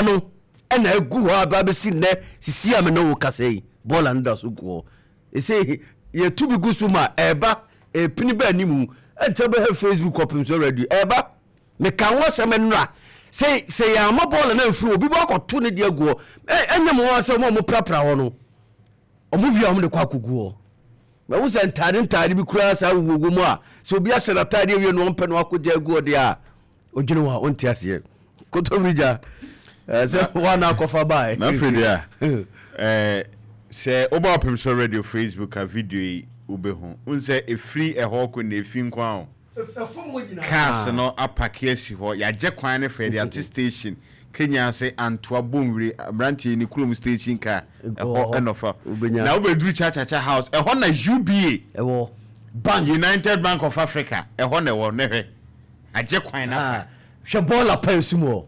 Bɔɔla no ɛna egu hɔ aba bɛsi nnɛ sisi a me ne wo kasa yi, bɔɔla no da so gu hɔ. Ɛsɛ yɛtu bi gu so ma ɛba ɛpini ba anim. Ɛnkyɛ bɛhɛ Facebook kɔpem so radio ɛba meka ho asɛm nnora sɛ yɛama bɔɔla no amfiri, obi bɔ akɔto ne deɛ agu hɔ. Ɛnyɛ mo sɛ ɔmo a ɔmo prapra hɔ no, ɔmo wie a, ɔmo de kɔ akɔgu hɔ. Mahu sɛ ntaade bi koraa saa wowɔwɔ mu a, sɛ obi ahyɛ n'ataade awie no, ɔmpɛ no akɔgya agu hɔ deɛ a, ɔdwene hɔ a ɔnte aseɛ. Kotobirigya sɛ woana akɔfa bae. Na afei deɛ a sɛ woba Ɔpem So Radio Facebook a, video yi wobɛhu wohu sɛ ɛfiri ɛhɔ kɔ na ɛfi nko a o, cars no apark asi hɔ, yɛagye kwan no fɛ de ate station Kenya ase Antoa Bonwire aberanteɛ ne kurom station car ɛhɔ ɛnɔfa na wobɛduru Chachacha House ɛhɔ na UBA ɛwɔ bank. United Bank of Africa ɛhɔ na ɛwɔ ne hwɛ agye kwan no afa. Hwɛ, bɔɔla pa esum hɔ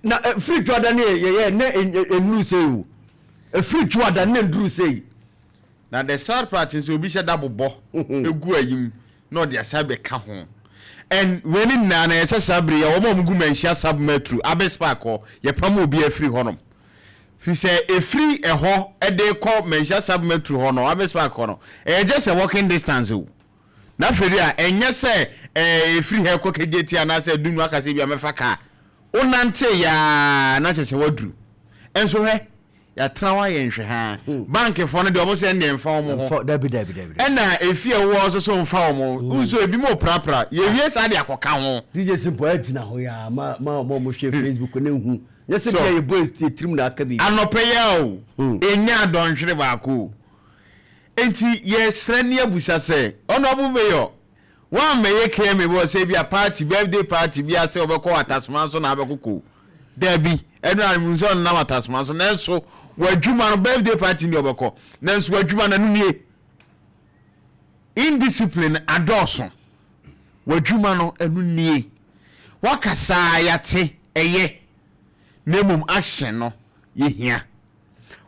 na efiri dwada ne yɛyɛ ne enuru sei o, efiri dwada ne nduru sei. Na the sad part nso, obi hyɛ da bobɔ egu ayim na ɔde asa bɛka ho. And wei ne nyinaa na yɛsɛ saa bere yɛ wɔn a wɔn gu Manhyia Sub Metro Abis Park hɔ, yɛpam obi afiri hɔnom fi sɛ efiri ɛhɔ ɛde kɔ Manhyia Sub Metro hɔ no, Abis Park hɔ no, ɛyɛ just a walking distance o. Na afei a ɛnyɛ sɛ efiri ha kɔ Kejetia anaasɛ Dunu akasɛ bi a mɛfa kaa wonante yaa na kyerɛ sɛ waduru. Nso hwɛ, yɛatena hɔ ayɛ nhwɛ ha, bankfoɔ no deɛ, ɔmo sɛ ɛndeɛ mfa wɔn ho. Dabi, dabi, dabi. Ɛna efi a ɛwɔ nso so mfa wɔn ho nso, ebi mo prapra yɛwie saa de akɔka ho. DJ Simple agyina hɔ yaa ma ɔmo hwɛ Facebook ne hu nyɛ sɛ bia yɛbɔ yɛtirim na aka biribi. Anɔpɛ yɛ o, ɛnya adɔnhwere baako o. Nti yɛsrɛ ne abusa sɛ Honourable Mayor woammɛyɛ KMA wɔ sɛ bi a party, birthday party bi ase, wɔbɛkɔ Atasoma so na abɛkokɔ daabi. Ɛno a nso ɔnam Atasoma so, nanso w'adwuma no, birthday party ni ɔbɛkɔ, nanso w'adwuma no, ɛno nie, indiscipline adɔɔso. W'adwuma no, ɛno nie. Wakasaa yɛate, ɛyɛ, na mmom action no yɛhia.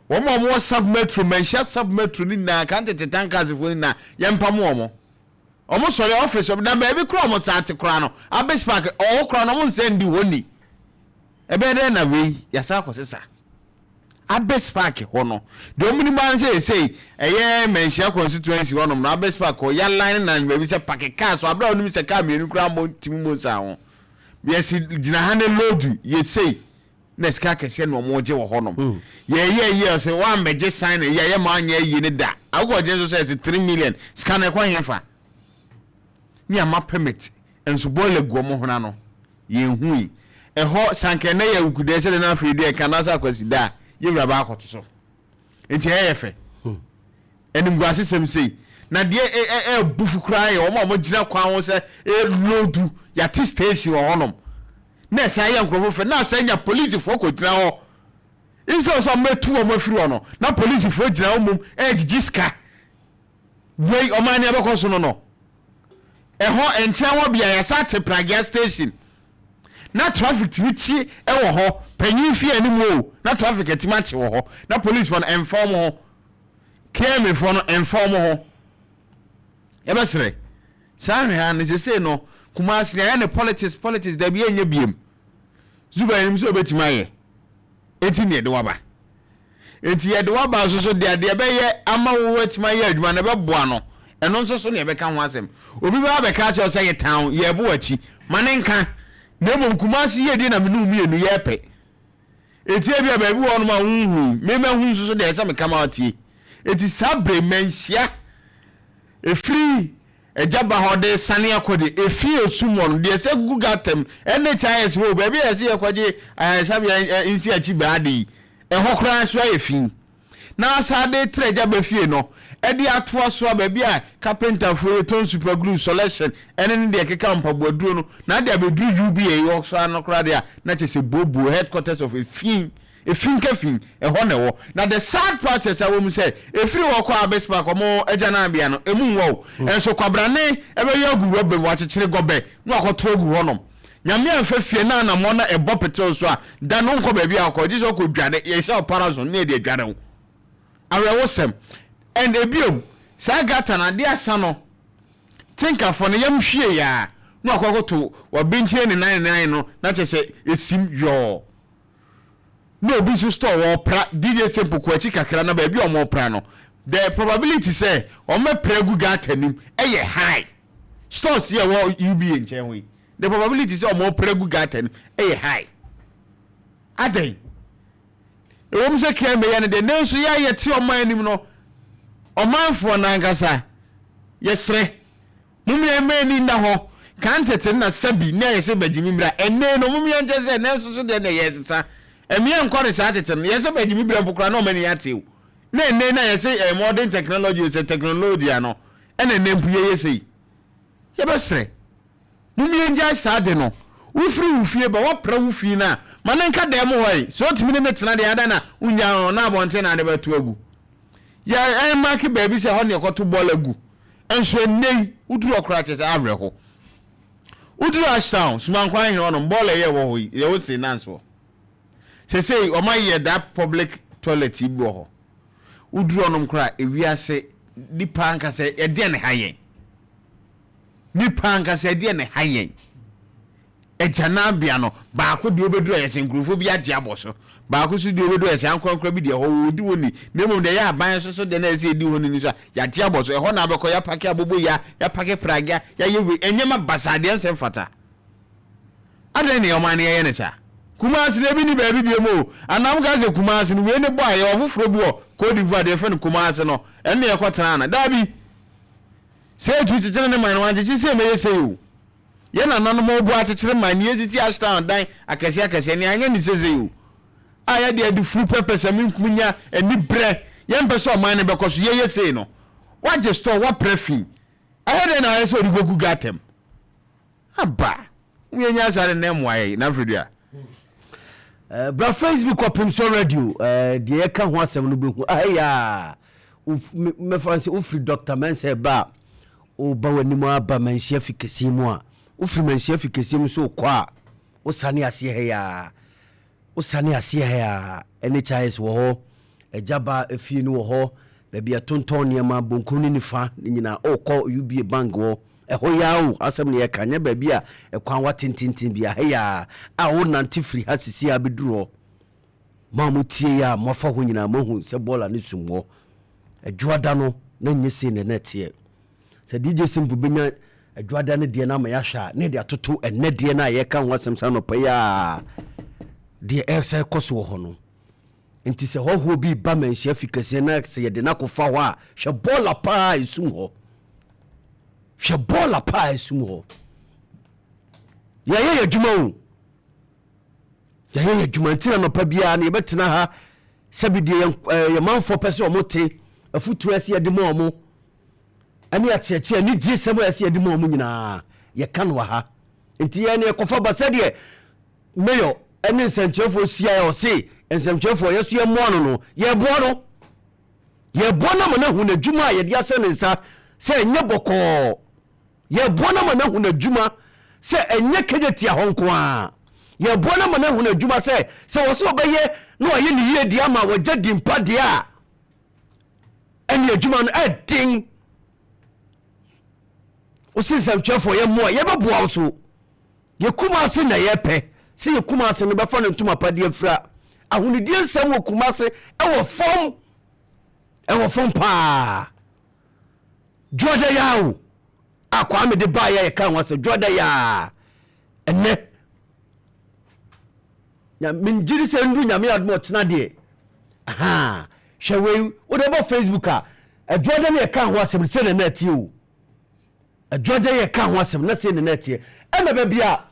Wɔn a wɔwɔ Sub Metro, Manhyia Sub Metro ne nyinaa kan tete tankasfoɔ no nyinaa, yɛmpam wɔn. Wɔn sɔre office na baabi koraa wɔn san te koraa no, Abis Park ɔwɔ koraa no, wɔn nsa ndi hɔ ni. Ɛbɛyɛ dɛ na wei yasa akɔ sesa Abis Park hɔ no deɛ, wɔn nim ara sɛ esei ɛyɛ Manhyia constituency hɔnom no, Abis Park hɔ yaline na baabi sɛ park car so abira wɔn nim sɛ car mmienu koraa mo ntumi mo nsa ho yɛsi gyina ha ne load yɛsei na sika akɛseɛ na wɔn gye wɔ hɔnom. Yɛyɛ yie sɛ wɔambɛgye sign na yɛyɛ ma anyɛ yie ne da akɔgye nso sɛ ɛsɛ 3 million sika na ɛkɔ hefa ne ama permit nso bɔɔla gu wɔn hona no yɛn hu yi ɛhɔ sankɛ ne yɛ awukudeɛ sɛ de na afei deɛ ɛka n'asa akwasi da a yɛwura ba akɔto so. Nti ɛyɛ fɛ animguase sɛm sei na deɛ ɛɛbu koraa yɛ wɔn a wɔgyina kwan ho sɛ ɛload. Yɛate station wɔ hɔnom na ɛsan yɛ nkurɔfo fɛ na asan nya polisifoɔ kɔgyina hɔ instead sɛ ɔmɛtu wɔn afiri hɔ no, na polisifoɔ gyina hɔ mom ɛɛgyegye sika. Wei ɔman ne ɛbɛkɔ so no ɛhɔ nkyɛn hɔ bea yɛsa te pragea station na traffic tumi kyi ɛwɔ hɔ, panyin fie anim o, na traffic atumi akye wɔ hɔ na polisifoɔ no ɛmfa wɔn ho, KMA no ɛmfa wɔn ho. Yɛbɛsrɛ saa ahwɛ ha no sese no, Kumasi ayɛ ne politics politics dabi, ɛnyɛ biem. Zuba anim sɛ obɛtumi ayɛ eti ne yɛde waba, nti yɛde waba nso so deɛ adeɛ bɛyɛ ama wo atumi ayɛ adwuma na ɛbɛboa no, ɛno nso so ne yɛbɛka ho asɛm. Obi bɛba bɛka akyerɛ sɛ yɛ town yɛbo akyi ma ne nka, na mmom Kumasi yɛ die na mene mmienu yɛpɛ. Eti ebi a baabi wɔ hɔnom a wonhu mmɛhu nso so deɛ, ɛsɛ meka ma atie. Eti saa bere Manhyia efiri agya ba hɔ de sane akɔ de efi esum hɔ no deɛ, sɛ gugu gatam NHIS hɔ baabi a yɛsɛ yɛkɔgye ayaresabea nsi akyi baade yi, ɛhɔ koraa so ayɛ fi. Na asa de trɛ agya ba fie no ɛde atoa so a, baabi a kapentafoɔ yɛ tɔn super glue solution ɛne ne deɛ keka mpaboaduro no na ade abɛduru UBA hɔ so ano koraa deɛ a, na kyerɛ sɛ bobo headquarters of efi efi nka fi ɛhɔ na ɛwɔ. Na the sad part sɛ wɔ mu sɛ efiri hɔ kɔ Abis Park, ɔmo agya nanbea no emu nwɔ o, nso kwabrane ɛbɛyɛ agu rɔba mu, wakyekyere gɔbɛ na wakɔto agu hɔnom. Nyame amfa fie na anammɔ na ɛbɔ petew so a, da no nkɔ baabi a ɔkɔ gye sɛ ɔkɔ dware, yɛhyɛ ɔpara so ne yɛde adware wo. Awerɛwosɛm. And ebiom, saa gata no adeɛ asa no, tinkafoɔ no yam hwie yaa na wakɔ akɔto wabenkyire ne nan ne nan no na kyerɛ sɛ esim yɔɔ. Na obi nso store wɔpra. DJ Simple, kɔ akyi kakra na baabi a wɔpra no, the probability sɛ wɔmɛpra gu gutter nim ɛyɛ high. Stores yɛ wɔ UBA nkyɛn hɔ yi, the probability sɛ wɔpra gu gutter nim ɛyɛ high. Adan ɛwɔ mu sɛ kra mbɛyɛ no deɛ, ne nso yɛ a yɛte ɔman anim no, ɔmanfoɔ nankasa yɛsrɛ mumia mma ani nna hɔ. Kan tete na sɛbi ne ayɛ sɛ bɛgyimi mmira. Ɛnɛ no mumia nkyɛ sɛ ne nso so deɛ na ɛyɛ sesa ɛmia nkɔ ne saa. Tete no yɛsɛ bɛgyimi bira mpo koraa na ɔma ani ate o, na ɛnɛ na yɛsɛ ɛyɛ modern technology o, sɛ technology ano ɛna ɛnɛ mpo yɛyɛ sɛ yi. Yɛbɛsrɛ mumia ngyae saa de no. Wofiri wo fie ba, woapra wo fie no a, ma ne nka dan mu hɔ yi sɛ wotumi ne ne tena deɛ ada na wonya no na abɔnten na ade bɛto agu. Yɛ ɛmake baabi sɛ hɔ ne ɛkɔto bɔɔla gu. Nso ɛnnɛ yi woduru hɔ koraa kyerɛ sɛ awerɛho. Woduru Ashtown Sumankwan ahene hɔnom, bɔɔla yɛ wɔ hɔ yi yɛwɔ sei nansoɔ sɛsei ɔma yɛ that public toilet yi bi wɔ hɔ. Woduru hɔnom koraa, ewiase nipa ankasa ɛdeɛ ne ha yɛn, nipa ankasa ɛdeɛ ne ha yɛn. Agyanabea no baako deɛ, wobɛduru a yɛsɛ nkurɔfoɔ bi agye abɔ so. Baako so deɛ, wobɛduru a yɛsɛ ankorankora bi deɛ ɛhɔ wɔdi hɔ ni, na mmom deɛ ɛyɛ aban so so deɛ na ɛsɛ yɛdi hɔ ni no so a yɛagye abɔ so. Ɛhɔ na abɛkɔ yɛapake abobo ya, yɛapake pragya, yɛayɛ wei, ɛnyɛma basaa deɛ nsɛ mfata. Adɛn ne ɔman no yɛyɛ ne saa? Kumase no ebi ni baabi bio mu o. Anam ka sɛ Kumase no wei ne bɔ a yɛwɔ foforɔ bi wɔ Cote d'Ivoire deɛ yɛfrɛ no Kumase no, ɛno ne yɛkɔtena no daabi. Sɛ ɛtu kyekyere ne man no wankyekye sɛ mɛyɛ sei o. Yɛn nananom ɔbo akyekyere man ne yɛsisi Ashtown dan akɛseɛ akɛseɛ ne anyɛ ne sesei o, a yɛde ade furu pɛpɛ sɛ menkum nya ani berɛ. Yɛmpɛ sɛ ɔman no bɛkɔ so yɛyɛ sei no. Wagye store, wapra fi, ɛyɛ dɛn na ayɛ sɛ ɔde kɔgu gutter aba? Yɛnya saa de na ɛmmoa yɛn na afiri dua. Bra Facebook kɔpem so radio, deɛ yɛka ho asɛm no bɛhu ahɛyɛ. Mɛfa sɛ wofiri Dr Mensah ba a, woba w'anim aba Manhyia fi kɛseɛ mu a, wofiri Manhyia fi kɛseɛ mu so wokɔ a, wosane aseɛ ha yi a, wosane aseɛ ha yi a, NHIS wɔ hɔ, Agyaba efie no wɔ hɔ, baabi a tontɔn nneɛma bonkum ne nifa ne nyinaa, wokɔ UBA bank wɔ ɛhɔ yi ara o. Asɛm ne yɛka nyɛ baabi a ɛkwan wa tententen bi ha yi a a wonante firi ha sisi a bɛduru hɔ. Ma a motie yi a moafa hɔ nyinaa, moahu sɛ bɔɔla ne sum wɔ Adwoada no na nyɛ sei na ɛna ɛteɛ. Sɛ DJ Simple bɛnya Adwoada no deɛ no ama yɛahwɛ a, na yɛde atoto ɛnɛ deɛ no a yɛka ho asɛm saa nɔpa yi a, deɛ ɛsɛ kɔ so wɔ hɔ no. Nti sɛ hɔhoɔ bi ba Manhyia fi kɛseɛ na sɛ yɛde no akɔfa hɔ a, hwɛ bɔɔla paa a ɛsum hɔ, hwɛ bɔɔla paa a ɛsum hɔ. Yɛyɛ yɛ adwuma o, yɛyɛ yɛ adwuma. Nti na nɔpa biara no yɛbɛtena ha sɛbi deɛ yɛn manfoɔ pɛ sɛ ɔmo te, afutuo ɛsɛ yɛde ma ɔmo ɛne akyerɛkyerɛ ne gye sɛm a ɛsɛ yɛde ma ɔmo nyinaa, yɛka no wɔ ha. Nti yɛn no yɛkɔfa ba sɛdeɛ mayor ɛne nsɛnkyerɛfoɔ hyia yɛ, ɔse nsɛnkyerɛfoɔ yɛ so yɛmmoa no no, yɛboa no, yɛboa no ama no ahu n'adwuma a yɛde ahyɛ ne nsa sɛ ɛnyɛ bɔkɔɔ. Yɛboa no ama no ahu n'adwuma sɛ ɛnyɛ Kejetia hɔ nko ara. Yɛboa no ama no ahu n'adwuma sɛ sɛ wɔ sɛ ɔbɛyɛ na wayɛ ne yie deɛ ama wɔgya di mpa deɛ a, ɛne adwuma no ɛden. Wosi nsɛmtwerɛfoɔ yɛ mmoa, yɛbɛboa wo so. Yɛ Kumase na yɛpɛ sɛ yɛ Kumase no bɛfa no ntoma pa de afira. Ahonidie nsɛm wɔ Kumase ɛwɔ fam, ɛwɔ fam paa. Dwoada yi ara o a Kwame de baeɛ a yɛka ho asɛm dwoada yi ara ɛnɛ na mengye di sɛ nduru Nyame adom ɔkyena deɛ. Aha, hwɛ wei, wode bɔ Facebook a, adwoada no yɛka ho asɛm sɛ na na ɛteɛ o. Adwoada yɛka ho asɛm na sɛ na na ɛteɛ. Ɛna baabi a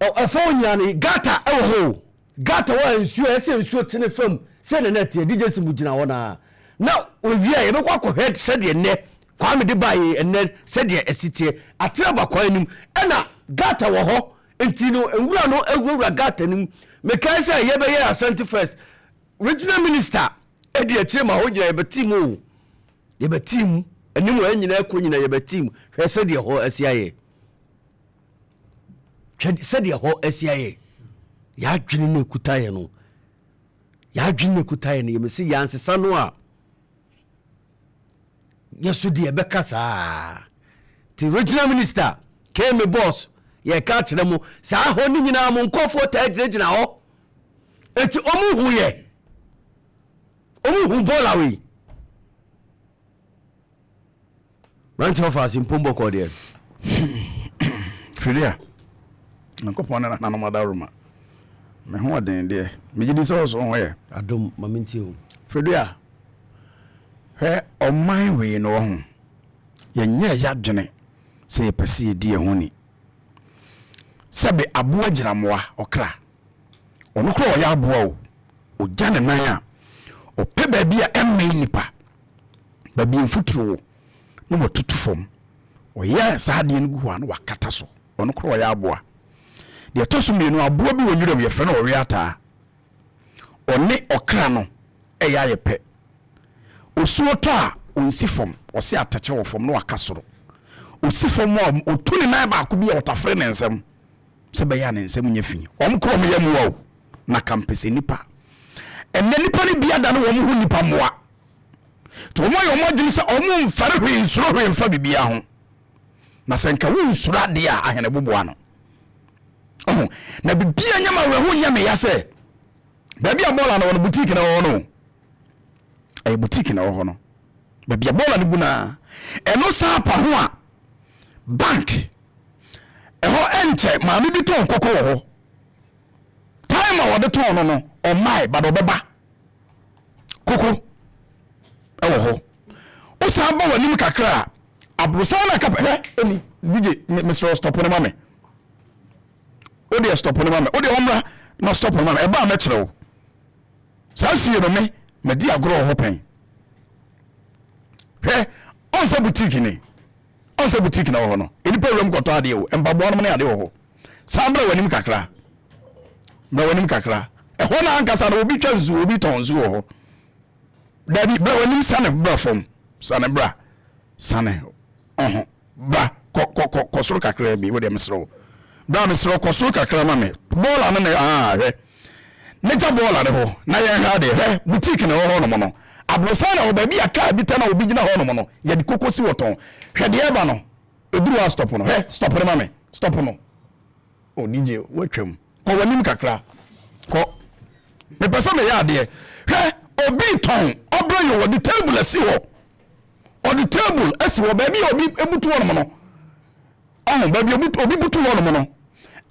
ɛfa hɔ nyinaa no gata ɛwɔ hɔ o. Gata hɔ a nsuo ɛsɛ nsuo tene fam sɛ na na ɛteɛ. DJ Simbu gyina hɔ naa na owie a yɛbɛkɔ akɔhwɛ sɛdeɛ nnɛ Kwame de baa yɛ ɛnnɛ sɛdeɛ ɛsi teɛ. Atena ba kwan anim ɛna gata wɔ hɔ nti no nwura no awurawura gata no mu. Mekae sɛ yɛbɛyɛ Ashanti First regional minister ɛdi akyire ma hɔ nyinaa yɛbɛte mu o, yɛbɛte mu anim hɔ nyinaa kɔ nyinaa yɛbɛte mu. Hwɛ sɛdeɛ hɔ asi ayɛ, hwɛ sɛdeɛ hɔ asi ayɛ. Yɛadwene no ɛkuta yɛ no, yɛadwene no ɛkuta yɛ no, yɛmɛsɛ yɛansesa no a yɛso deɛ ɛbɛka saa. Nti regional minister kme boss, yɛka akyerɛ mo saa hɔ no nyinaa mo nkɔfoɔ taa gyinagyina hɔ. Eti ɔmo hu yɛ, ɔmo hu bɔɔla wei. Mmeranteɛ ɔfa ase mpom bɔkɔɔ deɛ. Firia, Nyankopɔn ne nananom adaworoma. Me ho ɔden deɛ, megye di sɛ ɔso ho yɛ. Adom, ma mentie o. Firia, hwɛ ɔman wei no wɔ ho. Yɛnyɛɛ yɛadwene sɛ yɛpɛ sɛ yɛdi yɛn ho ni. Sɛbe aboa gyina mmoa, ɔkra. Ɔno koraa ɔyɛ aboa o. Ɔgya ne nan a, ɔpɛ baabi a ɛmmɛn nnipa. Baabi a mfuturo wɔ na watutu fam. Ɔyɛ saa adeɛ no gu hɔ a na wakata so. Ɔno koraa ɔyɛ aboa. Deɛ ɛtɔ so mmienu, aboa bi wɔ nwuram yɛfrɛ no ɔweataa. Ɔne ɔkra no ɛyɛ ayɛ pɛ. Osuo tɔ a, ɔnsi fam. Ɔse atɛkyɛ wɔ fam na waka soro. Ɔsi fam a, ɔtu ne nan baako bi a ɔtafere ne nsam sɛ ɛbɛyɛ a ne nsam nyɛ fi. Wɔn koraa wɔyɛ mmoa o, na kampɛsɛ nnipa. Ɛnnɛ nnipa no bi adane wɔn ho nnipa mmoa. Nti wɔn ayɛ wɔn adwene sɛ wɔn mfɛre hwee nsuro hwee mfa biribiara ho. Na sɛ nka wonsuro adeɛ a ahene boboa no. Ɔho, na biribiara nyɛ ma awerɛho nyɛ me ya sɛ baabi a bɔɔla no wɔ no boutique na ɛwɔ hɔ no. Ɛyɛ boutique na ɛwɔ hɔ no. Baabi a bɔɔla no gu no ɛno san pa ho a bank ɛhɔ ɛnkyɛ maame bi tɔn kɔkɔ wɔ hɔ. Time a wɔde tɔn no no ɔmmae but ɔbɛba. Koko ɛwɔ hɔ. Wosan ba w'anim kakra a aborosan na kapa hwɛ ɛni DJ mesrɛ stop no ma me. Wo deɛ stop no ma me. Wo deɛ ɔmmra na stop no ma me. Ɛba a mɛkyerɛ wo. Saa fie no me madi agorɔ wɔ hɔ pɛn. Hwɛ ɔn sɛ boutique ni. Ɔn sɛ boutique na wɔ hɔ no. Nnipa wuram kɔtɔ adeɛ o. Mpaboa nom ne adeɛ wɔ hɔ. San bra w'anim kakra. Bra w'anim kakra. Ɛhɔ no ankasa no obi twa nsuo, obi tɔn nsuo wɔ hɔ. Dabi, bra w'anim sane bra fam. Sane bra. Sane. Ɔho. Bra. Kɔ kɔ kɔ kɔ soro kakra bi. Wo deɛ mesrɛ wo. Bra mesrɛ wo kɔ soro kakra ma me. Bɔɔla no na ah hwɛ. Ne gya bɔɔla no hɔ na yɛnhwɛ adeɛ. Hwɛ boutique na ɛwɔ hɔ nom no. Aborosan na wɔ baabi a kaa bi tɛ na obi gyina hɔ nom no. Yɛde koko si wɔ tɔn. Hwɛ deɛ ɛba no. Ɛduru hɔ a stop no. Hwɛ stop no ma me. Stop no. Oh DJ woatwam. Kɔ w'anim kakra. Kɔ. Mepɛ sɛ meyɛ adeɛ. Hwɛ obi tɔn ɔbrɛ yɛ wɔde table asi hɔ. Ɔde table asi hɔ baabi a obi butu hɔ nom no. Ɔho baabi obi obi butu hɔ nom no.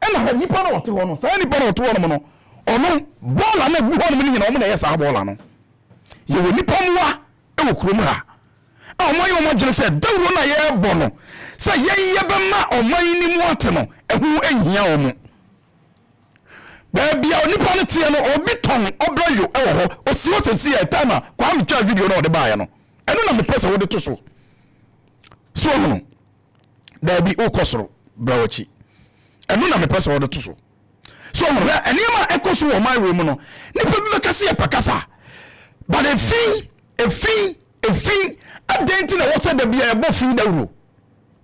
Ɛna hɔ nipa na ɔte hɔ no. Saa nipa na ɔte hɔ nom no. Ɔno bɔɔla na egu hɔ nom no nyinaa ɔmo na ɛyɛ saa bɔɔla no. Yɛwɔ nipa mmoa wɔ kurom ha a wɔayɛ wɔn adwene sɛ dawuro no a yɛrebɔ no sɛ yɛn yɛbɛma ɔman no mu ate no, ɛho nhia wɔn. Baabi a onipa no teɛ no, obi tɔn ɔbrɛ yo wɔ hɔ, osi hɔ sɛsi a time a Kwame twaa video no a ɔde baeɛ no, ɛno na mepɛ sɛ wode to so. So ɔhono? Daabi, wokɔ soro, bra w'akyi. Ɛno na mepɛ sɛ wɔde to so. So ɔho hwɛ nneɛma a ɛkɔ so wɔ ɔman wei mu no, nipa bi bɛka sɛ yɛpɛ kasa, but efi, efi, efi, adɛn nti na ɛwɔ sɛ da bia yɛbɔ fi dawuro?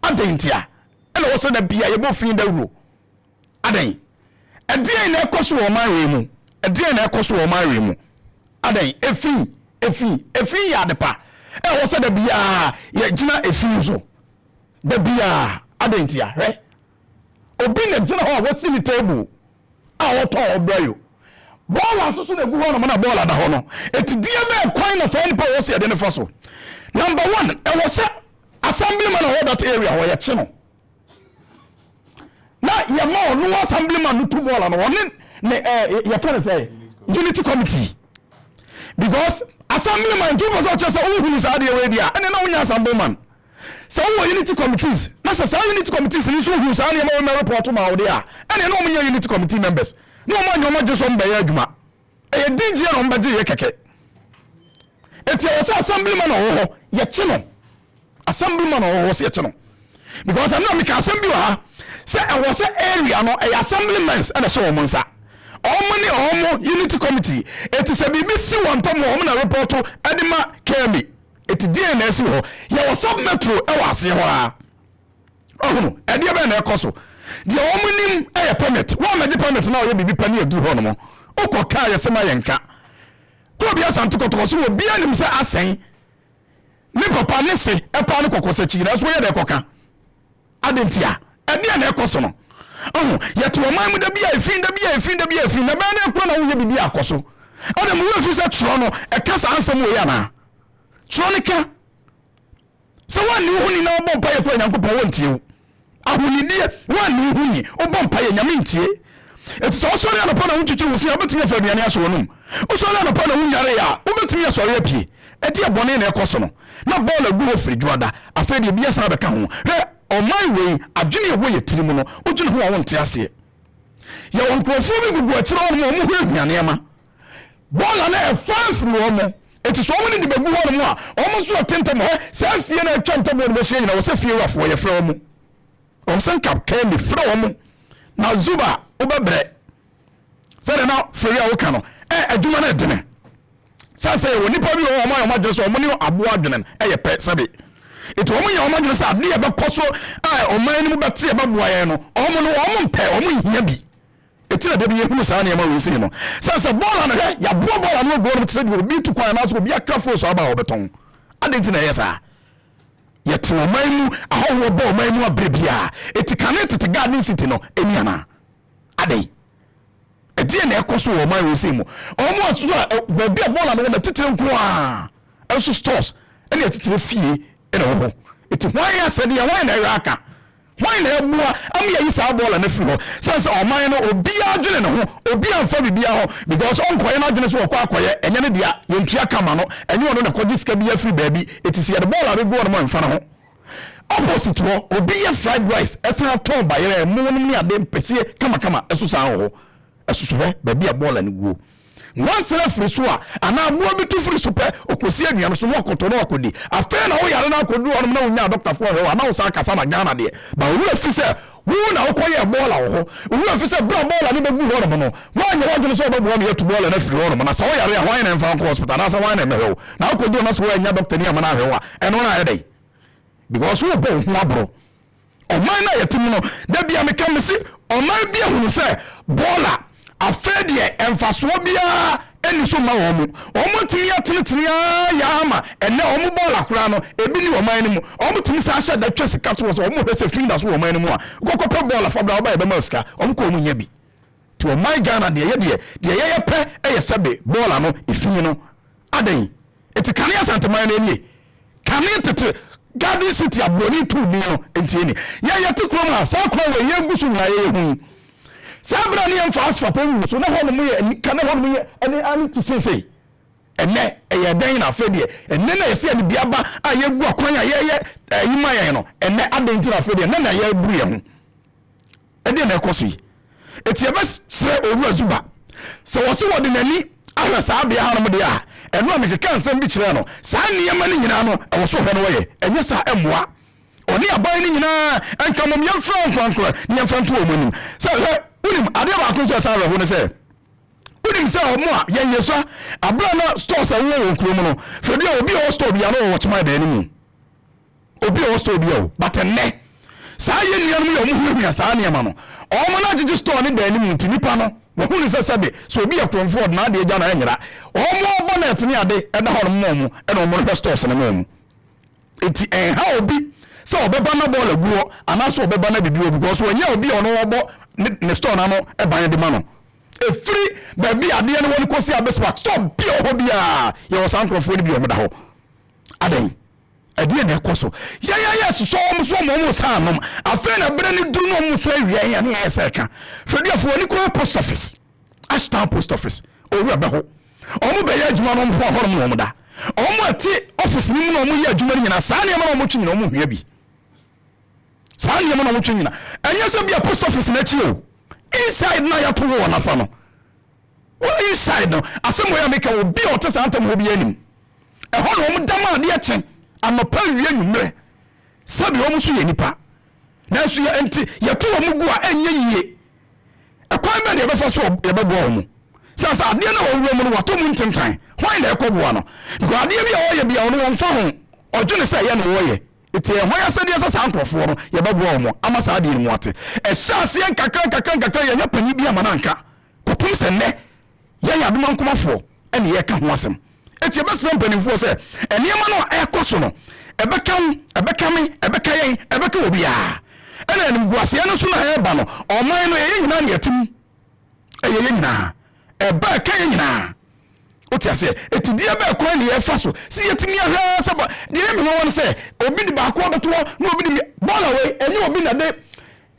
Adɛn nti a ɛna ɛwɔ sɛ da bia yɛbɔ fi dawuro? Adɛn? Ɛdeɛn na ɛkɔ so wɔ ɔman wei mu? Ɛdeɛn na ɛkɔ so wɔ ɔman wei mu? Adɛn? Efi, efi, efi yɛ adepa. Ɛwɔ sɛ da biara yɛgyina efi so. Da biara, adɛn nti a? Hwɛ. Obi na gyina hɔ a wasi ne table a ɔtɔn ɔbrɛyo. Bɔɔla nso so na egu hɔnom na bɔɔla da hɔ no. Eti deɛ bɛn kwan na saa nipa wɔ sɛ yɛde no fa so? Number one, ɛwɔ sɛ assemblyman a ɔwɔ that area hɔ yɛkye no. Na yɛma ɔno assemblyman no tu bɔɔla no, ɔne ne ɛɛ yɛka ne sɛ unity committee. Because assemblyman nti wopɛ sɛ ɔkyerɛ sɛ wohunu saa adeɛ wei deɛ a, ɛne na wonya assemblyman. Sɛ wowɔ unity committees na sɛ saa unity committees no nso hu saa nneɛma wei ma report ma wo de a, ɛneɛ na wɔn nyɛ unity committee members na wɔn anyɛ wɔn adwene sɛ wɔn bɛyɛ adwuma. Ɛyɛ DG na wɔn bɛgye yɛ kɛkɛ. Eti ɛwɔ sɛ assemblyman a ɔwɔ hɔ yɛkye no. Assemblyman a ɔwɔ hɔ sɛ yɛkye no. Because ɛno na meka asɛm bi wɔ ha sɛ ɛwɔ sɛ area no ɛyɛ assemblymen ɛna ɛhyɛ wɔn nsa. Wɔn ne wɔn unity committee. Eti sɛ biribi si wɔn ntam a wɔn na report ɛde ma KMA. Eti deɛn na asi wɔ hɔ? Yɛwɔ sub metro wɔ aseɛ hɔ ara. Ɔhono, ɛdeɛ bɛn na ɛkɔ so? Deɛ wɔn nim yɛ permit. Wɔn amɛgye permit na ɔyɛ biribi pɛ ne aduru hɔ nom. Wokɔ kaa yɛsɛ ma yɛn nka. Kɔ obi Asante Kɔtɔkɔ so obi anim sɛ asɛn ne papa ne se ɛpaa ne kɔkɔ sɛ kyi nanso wɔyɛ dɛ kɔka. Adɛn ntia? Ɛdeɛn na ɛkɔ so no? Ɔho, yɛte ɔman mu da bi a efi, da bi a efi, da bi a efi, na bɛyɛ dɛ kora na woyɛ biribi akɔ so. Ɛna mo werɛ fi sɛ twerɛ no ɛka saa nsɛm wei anaa? Twerɛ no ka sɛ woanni wo ho ni na wobɔ mpaeɛ kora Nyankopɔn wɔntie wo. Ahonidie, woanni wo ho ni, wobɔ mpaeɛ Nyame ntie. Enti sɛ wosɔre anɔpa na wontwitwi wo se a, wobɛtumi afa aduane ahyɛ w'anom. Wosɔre anɔpa na wonwaree a, wobɛtumi asɔre apue. Ɛdeɛ bɔne na ɛkɔ so no. Na bɔɔl agu hɔ firi Dwoada, afei deɛ bi asan abɛka ho. Hwɛ, ɔman wei, adwene a ɛwɔ yɛn tiri mu no, wodwene ho a wonte aseɛ. Yɛwɔ nkurɔfoɔ bi gugu akyire hɔnom a wɔhuahua nneɛma. Bɔɔla no ɛfa firi wɔn. Enti sɛ wɔn de de bɛgu hɔnom a, wɔn nso wɔte ntam. Hwɛ, saa fie no a atwa ntam hɔ no ahyia nyinaa, wɔ sɛ fie wurafoɔ, yɛfrɛ wɔn. Wɔn sɛ nka Kemi frɛ wɔn na Zuba wobɛbrɛ sɛdeɛ na feri a woka no ɛ adwuma no ɛdene sɛ sɛ yɛwɔ nipa bi wɔ wɔn ayɛ wɔn adwene sɛ wɔn ne aboa adwene no ɛyɛ pɛ sɛbe eti wɔn yɛ wɔn adwene sɛ adeɛ ɛbɛkɔ so a ɔman no mu bɛte ɛbɛboa yɛn no wɔn no wɔn mpɛ wɔn nhia bi eti na dabi yɛhunu saa nneɛma wei sei no sɛ sɛ bɔɔl ano hwɛ yɛaboa bɔɔl ano agu hɔ te sɛ deɛ obi tu kwan anaasɛ obi akra fo so aba a wɔbɛtɔn adeɛ nti na ɛyɛ saa. Yɛte ɔman mu, ahɔhoɔ ba ɔman mu aberɛ biara. Eti kane tete Garden City no ɛni anaa? Adɛn? Ɛdeɛn na ɛkɔ so wɔ ɔman wei sei mu? Wɔn a nso a baabi a bɔɔla no wɔ no atitire nko ara nso stores ɛne atitire fie ɛna ɛwɔ hɔ. Eti hwan asɛdeɛ, hwan na ɛhwɛ aka? Hwan na ɛboa ama yɛayi saa bɔɔla no afiri hɔ? Sane sɛ ɔman no obiara dwene ne ho, obiara mfa biribiara ho because ɔnkɔyɛ n'adwene sɛ ɔkɔ akɔyɛ, ɛnyɛ ne dea, yɛntua ka ma no, ɛnyɛ ɔno na ɛkɔgye sika biara firi baabi, eti sɛ yɛde bɔɔla bɛgu hɔnom a ɛmfa ne ho. Opposite hɔ, obi yɛ fried rice ɛsan tɔn bayerɛ, ɛmo nom ne ade, mpɛsie kamakama ɛso saa wɔ hɔ. Ɛsoso hɔ baabi a bɔɔla no guo. Nwansena firi so a, anaa aboa bi tu firi so pɛ, ɔkɔsi anwea no so na wakɔtɔ na wakɔdi. Afei na woyare na akɔduru hɔnom na wonnya adɔktafoɔ nhwɛ wo a, na wosan kasa na Ghana deɛ. But wo werɛ fi sɛ wo na wokɔyɛɛ bɔɔla wɔ hɔ. Wo werɛ fi sɛ berɛ a bɔɔla no bɛguu hɔnom no, woanyɛ w'adwene sɛ wobɛboa ma yɛatu bɔɔla no afiri hɔnom. Na sɛ woyare a, hwan na ɛmfa wo nkɔ hospital anaasɛ hwan na ɛmmɛhwɛ wo? Na wokɔduru hɔ na sɛ woannya dɔktani amma no anhwɛ wo a, ɛno no ayɛ dɛn? Because worebɔ wo ho aborɔ. Ɔman no a yɛte mu no, da bia meka mese ɔman bi ahunu sɛ bɔɔla afei deɛ mfasoɔ biara nni so mma wɔn. Wɔn atumi atenetene ara yɛ ama ɛnnɛ wɔn bɔɔla koraa no ebi nni ɔman no mu. Wɔn tumi san hyɛ da twa sika to hɔ sɛ wɔn hwɛ sɛ fi da so wɔ ɔman no mu a, wokɔkɔ pɛ bɔɔla fa bra woba yɛbɛma wo sika. Wɔn kɔ wɔn nya bi. Nti ɔman Ghana deɛ yɛ deɛ deɛ yɛyɛ pɛ yɛ sɛbe bɔɔla no efi no. Adɛn? Eti kane Asanteman no nie? Kane tete Garden City a buroni too din no nti eni? Yɛn yɛte kurom ha, saa kwan wei yɛn gu so nyinaa yɛyɛ hu yi. Saa berɛ a ne yɛmfa asphalt ngu so na hɔnom yɛ anika na hɔnom yɛ ɛne ane te seesei. Ɛnɛ ɛyɛ dɛn na afei deɛ ɛnɛ na yɛsɛ yɛde bi aba a yɛgu akwan a yɛyɛ ɛyi ma yɛn no ɛnɛ adɛn nti na afei deɛ ɛnɛ na yɛburu yɛn ho. Ɛdeɛn na ɛkɔ so yi? Enti yɛbɛsrɛ Owura Zuba, sɛ wɔse wɔde n'ani ahwɛ saa bea hanom deɛ a, ɛno a mekeka nsɛm bi kyerɛɛ no, saa nneɛma no nyinaa no, ɛwɔ so ɔhwɛ na ɔyɛ, ɛnyɛ saa a ɛmmoa. Ɔne aban no nyinaa nka mmom yɛmfrɛ wɔn nkorankorɛ na yɛmfa nto wɔn anim. Sɛ, hwɛ, wonim, adeɛ baako nso a ɛsan awerɛho ne sɛ, wonim sɛ wɔn a yɛn yɛsua, aberɛ a na stores a ɛwowɔ wɔn kurom no, fɛ bi a obi a ɔwɔ store biara na ɔwɔ wɔkyeman dan no mu. Obi a ɔwɔ store bi a o, but ɛnnɛ saa yɛn nuanom yi a wɔn huahua saa nneɛma no, wɔn no agyegye store ne dan no mu nti nipa no wɔhu ne sɛ sɛbe sɛ obi yɛ korɔmfoɔ ɔde n'adeɛ gya na ɛnyera. Wɔn abɔ net ne ade ɛda hɔ nom ma wɔn ɛna wɔn rehwɛ stores no ma wɔn. Nti ɛnha obi sɛ ɔbɛba na bɔɔl agu hɔ anaasɛ ɔbɛba na biribi wɔ because wɔnyɛ obi a ɔno ɔbɔ ne ne store no ano ban de ma no. Ɛfiri baabi a adeɛ no wɔ no kɔsi Abes Park store bi a ɛwɔ hɔ biara yɛwɔ saa nkorɔfoɔ no bi a wɔda hɔ. Adɛn? Ɛdeɛn na ɛkɔ so? Yɛn a yɛsosɔ wɔn so ma wɔn san nom. Afei na berɛ no duru na wɔn san awia yɛn a, ne yɛyɛ sɛ ɛka. Hwɛduafoɔ, ani kɔhwɛ post office, Ashtown post office, owura bɛho. Wɔn bɛyɛ adwuma no wɔn ho hɔnom na wɔn da. Wɔn a ɛte office no mu na wɔn yɛ adwuma no nyinaa, saa nneɛma na wɔn twe nyinaa wɔn hia bi. Saa nneɛma na wɔn twe nyinaa. Ɛnyɛ sɛ bia post office n'akyi o. Inside na yɛato wɔ wɔn afa no. Wo inside no, asɛm wei a meka obi a ɔte saa ntam hɔ biara nim. Ɛhɔ na wɔn da ma adeɛ kye, anɔpa, awia, anwummerɛ. Sɛbi wɔn nso yɛ nnipa. Nanso yɛ nti yɛto wɔn gu a ɛnyɛ yie. Ɛkwan bɛn na yɛbɛfa so yɛbɛboa wɔn? Sɛ sɛ adeɛ no a wɔwura mu no wɔatɔ mu ntentan, hwan na ɛkɔboa no? Because adeɛ bi a wɔyɛ bi a ɔno wɔmfa ho, ɔdwene sɛ ɛyɛ na wɔyɛ. Nti ɛyɛ hwan asɛdeɛ sɛ saa nkorɔfoɔ no yɛbɛboa wɔn ama saa adeɛ no mu ate? Ɛhyɛ aseɛ nkakra nkakra nkakra yɛnyɛ panin bi ama no anka. Kɔpem sɛ nnɛ, yɛn adomankomafoɔ na yɛreka ho asɛm. Enti yɛbɛsrɛ mpanimfoɔ sɛ, nneɛma no a ɛrekɔ so no, ɛbɛka wo, ɛbɛka me, ɛbɛka yɛn, ɛbɛka obiara. Ɛna animguaseɛ no nso na ɛreba no, ɔman no ɛyɛ nyinaa na yɛte mu. Ɛyɛ yɛn nyinaa. Ɛba ɛka yɛn nyinaa. Wote aseɛ? Eti deɛ bɛɛ kwan ne yɛfa so sɛ yɛtumi ahwɛ ara sɛ ba deɛ ɛyɛ me nwanwa no sɛ obi de baako abɛto hɔ na obi de bɔɔla wei ɛnyɛ obi na de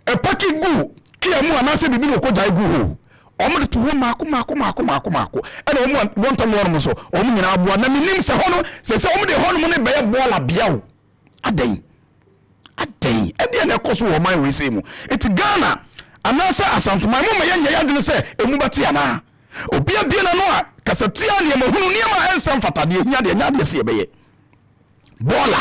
ɛpaki gu kia mu anaasɛ biribi na ɔkɔgyae gu hɔ. Wɔn de to hɔ mmaako mmaako mmaako mmaako mmaako ɛna wɔn a wɔntam hɔ nom nso wɔn nyinaa aboa na menim sɛ hɔ no sɛ sɛ wɔn de hɔ nom no bɛyɛ bɔɔla bea o. Adɛn? Adɛn? Ɛdeɛn na ɛkɔ so wɔ ɔman wei sei mu? Enti Ghana anaasɛ Asanteman momma yɛnyɛ yɛn adwene sɛ ɛmu bɛte anaa? Obi abue n'ano a, kasatia, nneɛma hunu, nneɛma a ɛnsɛ mfata, deɛ ɛhia deɛ ɛnyɛ adeɛ sɛ yɛbɛyɛ. Bɔɔla.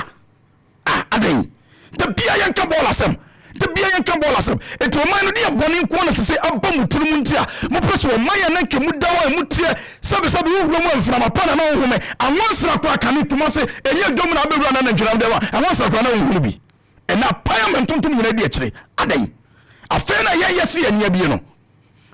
Ah, adɛn? Da biara yɛnka bɔɔla asɛm. Da biara yɛnka bɔɔla asɛm. Enti ɔman no deɛ bɔne nko ara na ɛsɛ sɛ aba mo tirim nti a mopɛ sɛ ɔman a na anka emu da hɔ a emu teɛ sɛbesɛbe wowura mu a mframa pa na na wohome, anwansena koraa kane Kumase, ɛnyɛ dwom na abɛwura na nantwinam dɛm a, anwansena koraa na wonhunu bi. Ɛnnɛ apan ama ntontom nyinaa di akyire. Adɛn? Afei na yɛyɛ se yɛn ani abue no.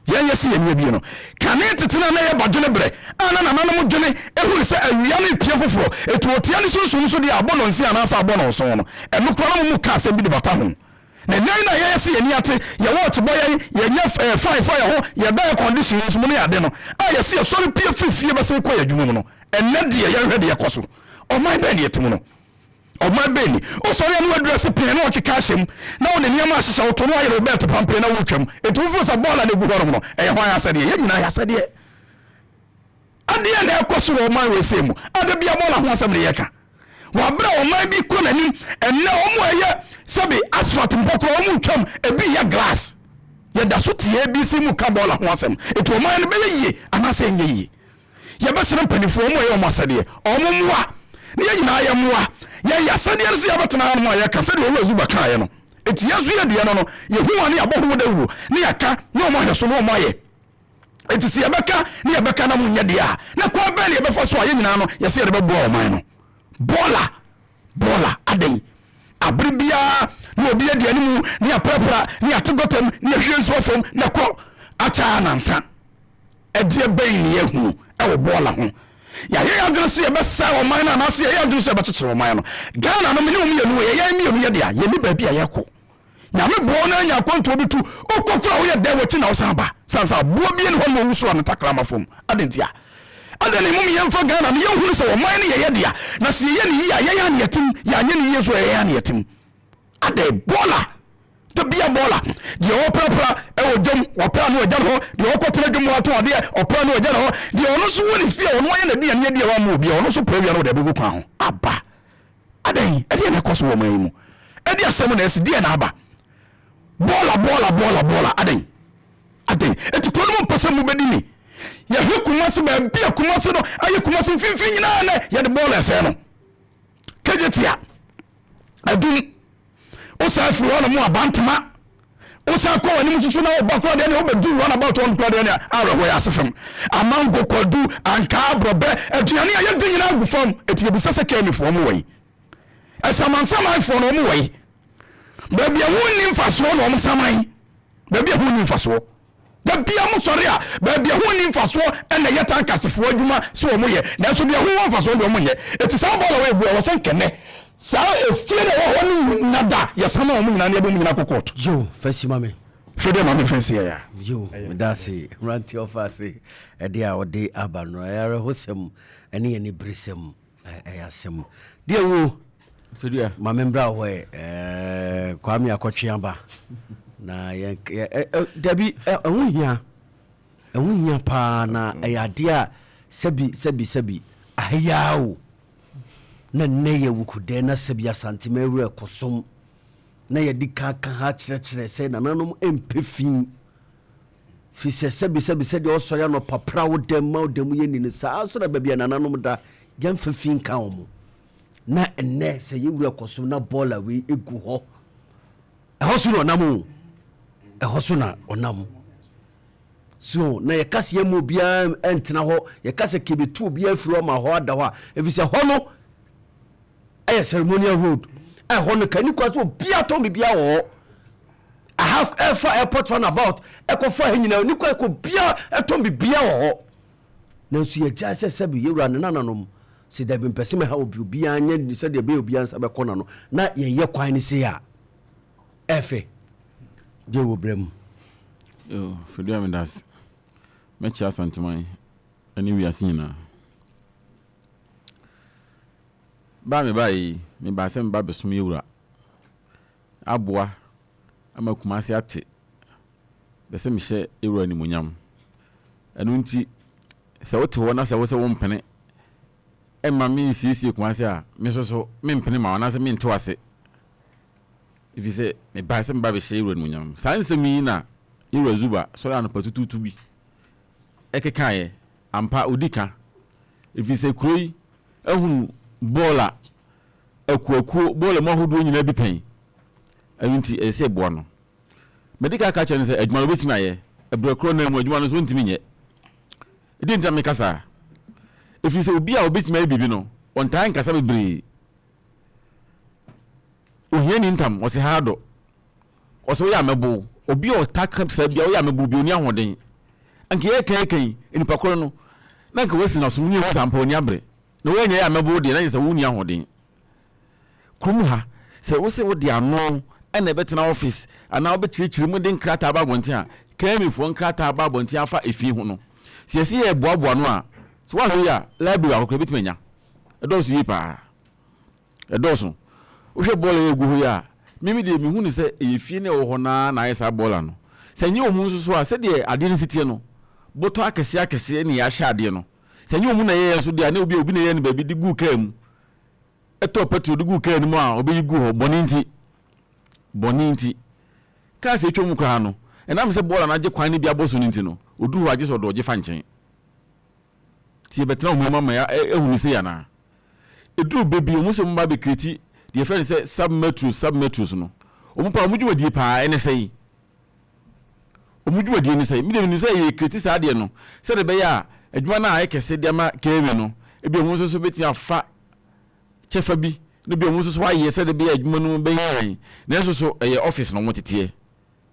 Yɛn yɛ se yɛn ani abue no. Kane tete no a na ɛyɛ badwene berɛ a na nananom dwene hunu sɛ awia no repue foforɔ, enti wɔtia ne sunsum so deɛ a abɔ nnɔnsia anaasɛ abɔ nnɔnson no, ɛno koraa na wɔn mu ka asɛm bi de bata ho. Na nnɛ yi na yɛyɛ se yɛn ani ate, yɛn watch bɔ yɛn, yɛnyɛ eh, fine fa yɛn ho, yɛda air condition nso mu ne ade no, a yɛse yɛsɔre pue firi fie bɛsen kɔ yɛn adwuma mu no, ɛnnɛ deɛ yɛnhwɛ deɛ ɛkɔ so. Ɔman bɛn na yɛte mu no? Ɔman bɛn ni? Wosɔre a na woaduru ase pɛn na wɔkeka ahyɛ mu, na wode nneɛma ahyehyɛ wo to na woayere wo bɛɛte pampee na woretwam. Enti wofeel sɛ bɔɔl a na ɛgu hɔnom no, ɛyɛ hwan asɛdeɛ? Yɛn nyinaa yɛn asɛdeɛ. Adeɛn na ɛrekɔ so wɔ ɔman wei sei mu a da biara bɔɔla ho asɛm na yɛreka? Wɔ aberɛ a ɔman bi kɔ n'anim, ɛnnɛ wɔn a ɛyɛ sɛbe asphalt mpo koraa wɔn retwam, ebi yɛ glass. Yɛda so te ABC mu ka bɔɔla ho asɛm. Enti ɔman no bɛyɛ yie anaasɛ ɛnyɛ yie? Yɛbɛsrɛ mpanimfoɔ, wɔn a ɛyɛ wɔn asɛdeɛ, wɔn mmoa, na yɛn nyinaa yɛmmoa. Yɛn yɛ asɛdeɛ no sɛ yɛbɛtena hanom a yɛka sɛdeɛ Owura Zuba kaeɛ no. Enti yɛn nso yɛ deɛ no no, yɛhu a na yɛabɔ ho dawuro, na yɛaka, na wɔn ahwɛ so, na wɔn ayɛ. Enti sɛ yɛbɛka na yɛbɛka na monyɛ deɛ a, na kwan bɛn na yɛbɛfa so a yɛn nyinaa no yɛsɛ yɛde bɛboa ɔman no? Bɔɔla, bɔɔla, adɛn? Abere biara na obi adi anim na yɛaprapra na yɛate gɔtam na yɛhwie nsuo fam na ɛkɔ akyɛ a nansa. Ɛdeɛ bɛn na yɛahunu wɔ bɔɔla ho? Yɛayɛ yɛn adwene sɛ yɛbɛsɛe ɔman no anaasɛ yɛyɛ adwene sɛ yɛbɛkyekyere ɔman no? Ghana no, me ne wo mmienu, ɛyɛ yɛn mmienu yɛ dea, yɛnni baabi a yɛkɔ. Nyame boa wo na anya akwantuo bi tu, wokɔ koraa woyɛ dɛn wakyi na wosan ba, sane sɛ aboa bia ni hɔ nom a ɔwu soro a ne takra ma fam, adɛn ntia? Adɛn na mmom yɛmfa Ghana no yɛnhunu sɛ ɔman no yɛyɛ dea, na sɛ yɛyɛ no yie a yɛn ara na yɛtem, yɛanyɛ no yie nso a yɛn ara na yɛtem. Adɛn? Bɔɔla, da bia bɔɔla, deɛ ɔprapra ɛwɔ dwam ɔpra no agya ne hɔ, deɛ ɔkɔtena dwam atɔn adeɛ ɔpra no agya ne hɔ, deɛ ɔno nso wɔ ne fie a ɔno ayɛ n'aduane adi a wamma obi a ɔno nso pra wia no ɔde abɛgu kwan ho aba. Adɛn? Ɛdeɛn na ɛkɔ so wɔ ɔman yi mu? Ɛdeɛn asɛm na asi? Deɛn na aba? Bɔɔla, bɔɔla, bɔɔla, bɔɔla. Adɛn? Adɛn? Enti kuro no mu mpɛ sɛ mobɛdi ni. Yɛhwɛ Kumasi, baabi a Kumasi no ayɛ Kumasi mfimfini nyinaa nɛ yɛde bɔɔla ɛsɛe no. Kejetia, Adum, wosan firi hɔ nom a Bantama, Wosan kɔ w'anim nso so na woba koraa deɛ ne wobɛdu runabout hɔ no koraa deɛ ne awerɛhoɔ yɛ ase fam. Amango, kwadu, ankaa, aborɔbɛ, aduane a yɛdi nyinaa gu fam. Enti yɛbisa sɛ Kenifoɔ wɔn wɔ he? Asamansamanfoɔ no wɔn wɔ he? Baabi a ɛho nni mfasoɔ na wɔn saman. Baabi a ɛho nni mfasoɔ. Da bia mo sɔre a, baabi a ɛho nni mfasoɔ na ɛyɛ tankasefoɔ adwuma sɛ wɔn yɛ, nanso deɛ ɛho wɔ mfasoɔ deɛ wɔn nyɛ. Eti saa bɔɔl a wɔabu a wɔsɛ nkɛnɛ saa efie na ɛwɔ hɔ no nyina da yɛsan ma wɔn nyinaa na yɛde wɔn nyinaa kɔ kɔɔto. Yo, fa si ma me. Fɛ deɛ ma me fɛn si yɛ ya. Yo, meda ase mmeranteɛ ɔfa ase ɛde a ɔde aba no ɛyɛ awerɛhosɛm ɛne aniberesɛm. Ɛyɛ asɛm. Deɛ wo. Fidua. Ma me mbra hɔ ɛ. Ɛɛ Kwame akɔtwe aba. Na yɛn ɛ dabi ɛho hia. Ɛho hia paa na ɛyɛ adeɛ a sɛbi sɛbi sɛbi aheyaa o. Na nnɛ yɛ wukudɛ na sɛbi Asantema awura kɔsom. Na yɛde ka ka ha kyerɛkyerɛ sɛ nananom mpɛ fi. Firi sɛ sɛbisɛbi sɛdeɛ ɔsɔre anɔpa pra wo dɛm ma wo dɛm yɛ ni no, saa ara nso na baabi a nananom da, yɛmfa fi nka wɔn. Na ɛnnɛ sɛ yɛn wura kɔ so na bɔɔla wei gu hɔ, ɛhɔ so na ɔnam o, ɛhɔ so na ɔnam. So na yɛka sɛ yɛma obiara ntena hɔ, yɛka sɛ kɛbɛtu obiara firi hɔ ma hɔ ada hɔ a, ɛfiri sɛ hɔ no ɛyɛ ceremonial road, ɛhɔ no ka ni kwa sɛ obiara tɔn biribiara wɔ hɔ. Aha ɛfa airport runabout ɛkɔfa ha nyinaa ni kwan kɔ bia ɛtɔn bibia wɔ hɔ nanso yɛgyae sɛ sɛbi yɛwura ne nananom sɛ dabi mpɛ sɛ mɛha obi obiara nyɛ sɛdeɛ ɛbɛyɛ obiara nsa bɛkɔ n'ano na yɛyɛ kwan no sei a ɛfɛ. Gye wɔ berɛ mu. Yo, Fredua meda ase. Mɛkyia Asanteman ne wiase nyinaa. Ba a mebaeɛ yi, mebaa sɛ meba abɛsom yɛ wura, aboa ama Kumasi ate, pɛ sɛ mehyɛ yɛ wura animuonyam. Ɛno nti, sɛ wote hɔ na sɛ wo sɛ wompene mma mensiesie Kumasi a, me nso so mempene ma wo anaasɛ mente wo ase. Ɛfiri sɛ mebaeɛ sɛ meba abɛhyɛ yɛ wura animuonyam. Saa nsɛm yi na yɛ wura Zuba sɔre anɔpa tutuutu bi kekaeɛ. Ampa, ɔdi ka, ɛfiri sɛ kuro yi ahunu bɔɔla akuakuo, bɔɔla mu ahodoɔ nyinaa bi pɛn. Ɛno nti, ɛsɛ sɛ yɛboa no. Madi kan aka akyerɛ no sɛ adwuma no ɔbɛtumi ayɛ, ɛberɛ korɔ no ara mu adwuma no nso ɔntumi nyɛ. Ɛdeɛn nti na meka saa? Ɛfiri sɛ obi a ɔbɛtumi ayɛ biribi no, ɔntaa nkasa bebree. Ohiani ntam, ɔse haa dɔ. Ɔse woyɛ a mɛbo wo. Obi a ɔtaa ka saa bia woyɛ a mɛbo wo bia ɔnni ahoɔden. Anka yɛreka yɛreka yi, nipa korɔ no, na anka wasi n'asom ne yɛhu sɛ ampa ɔnni abere. Na woannya yɛ a mɛbo wo deɛ, na kyerɛ sɛ wonni ahoɔden. Kurom ha, sɛ wose wode ano na ɛbɛtena office anaa wobɛkyerɛkyerɛ mu de nkrataa aba abɔnten a, Kemifoɔ nkrataa aba abɔnten afa efie ho no, sɛ yɛse yɛreboaboa ano a, sɛ woanhwɛ yie a, library baako koraa yɛbɛtumi anya. Ɛdɔɔso yie paa. Ɛdɔɔso. Wohwɛ bɔɔla yi a ɛgu hɔ yi a, me me deɛ mehu no sɛ ɛyɛ fie no a ɛwɔ hɔ no ara na ayɛ saa bɔɔla no. Sɛ ɛnyɛ wɔn nso so a, sɛdeɛ adeɛ no si teɛ no, bɔtɔ akɛseɛ akɛseɛ na yɛahyɛ adeɛ no. Sɛ ɛnyɛ wɔn na ɛyɛeɛ nso deɛ a, na obi a obi na ɛyɛɛ no baabi de guu kaa mu, ɛtɔɔ petrol de guu kaa no mu a ɔbɛyi guu hɔ, bɔne nti. Bɔne nti. Kaa sɛ ɛtwa mu koraa no, ɛnam sɛ bɔɔla no agye kwan no bi abɔ so no nti no, ɔduru hɔ a gye sɛ ɔdɔɔgye fa nkyɛn. Nti yɛbɛtena wɔn mu ama yɛahu no sei anaa? Ɛduru bɛ bi, wɔn sɛ wɔn ba bɛkreti deɛ yɛfrɛ no sɛ sub-metros, sub-metros no. Wɔn paa, wɔn dwumadie paa ɛne sɛn? Wɔn dwumadie ne sɛn? Me deɛ menim sɛ yɛkreti saa adeɛ no sɛdeɛ ɛbɛyɛ a adwuma no a ayɛ kɛse de ama KMA no, ebi wɔn nso so bɛtumi afa kyɛfa bi na bi wɔn nso so ayɛ sɛdeɛ ɛbɛyɛ adwuma no bɛyɛ yɛn. Nanso so ɛyɛ office na wɔn teteɛ.